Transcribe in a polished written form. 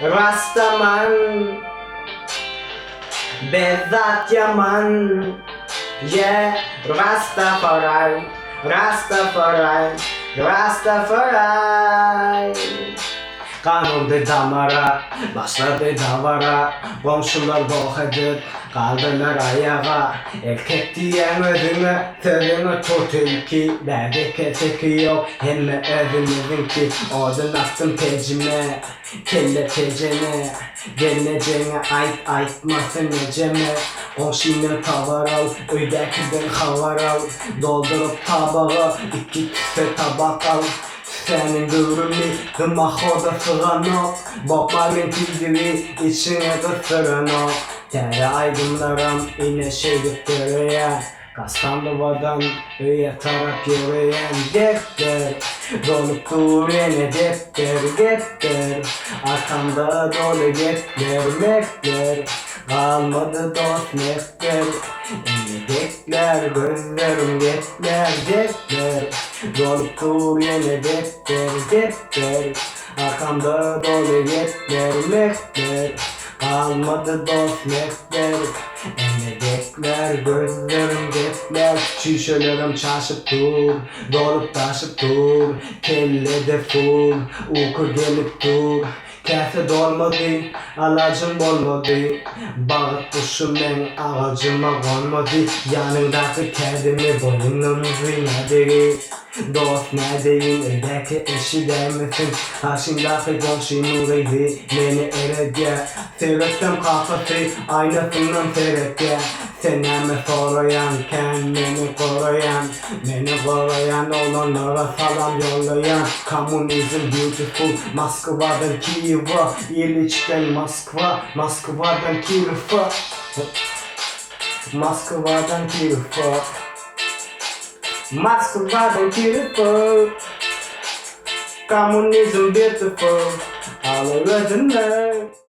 Rastaman Bezzat ýaman Yeah Rastafari Rastafari Rastafari Gan urdy damara, başlady dabara, Goňşular goh edip, galdylar aýaga. Erkek diýýäň özüňe, sözüňe tut ilki, Bärde keseki ýok, hemme özümiziňki. Odun atdym pejime, kelle tejene, Gelnejeňe aýt, aýtmasyn ejeme. Goňşyňdan towar al, öýdäkiden habar al, Dolduryp tabaga, iki küse tabak al. Tüssäniň göwrümi dymahoda syganok, Bob Marliň tüýdügi içiňe gysdyranok. Täze aýdymlaram ine şeýdip döreýär, Kastandowadan öýe tarap ýöreýän depder. Dolup dur ýene depder, gepler, Arkamda doly gepler, mepler. Galmady dost mekder, Indi geplär, gözlerim geplär, gepler. Dolup dur ýene depder, gepler. Arkamda doly gepler, mekder. Galmady dost mekder, Indi geplär, gözlerim geplär. Çüýşelerim çaşyp dur, dolup daşyp dur. Kellede full, uky gelip dur. Käse dolmady, alajym bolmady, Bagt guşy meň agajyma gonmady, Ýanyňdaky kädimi boýnundan uzyn ädigi. Dost nädeýin öýdäki eşidäýmesin, Garşymdaky goňşymyň gyzy meni eredýä. Seretsem kakasy aýnasyndan seretýä. Sen näme soraýaň kän meni goraýan Meni goraýan oglanlara salam ýollaýan Kommunizm beautiful Moskwadan Kiýewa Iliçden Moskwa Moskwadan Kirowa Moskwadan Kirowa Moskwadan Kirowa Kommunizm beautiful Ala özüme.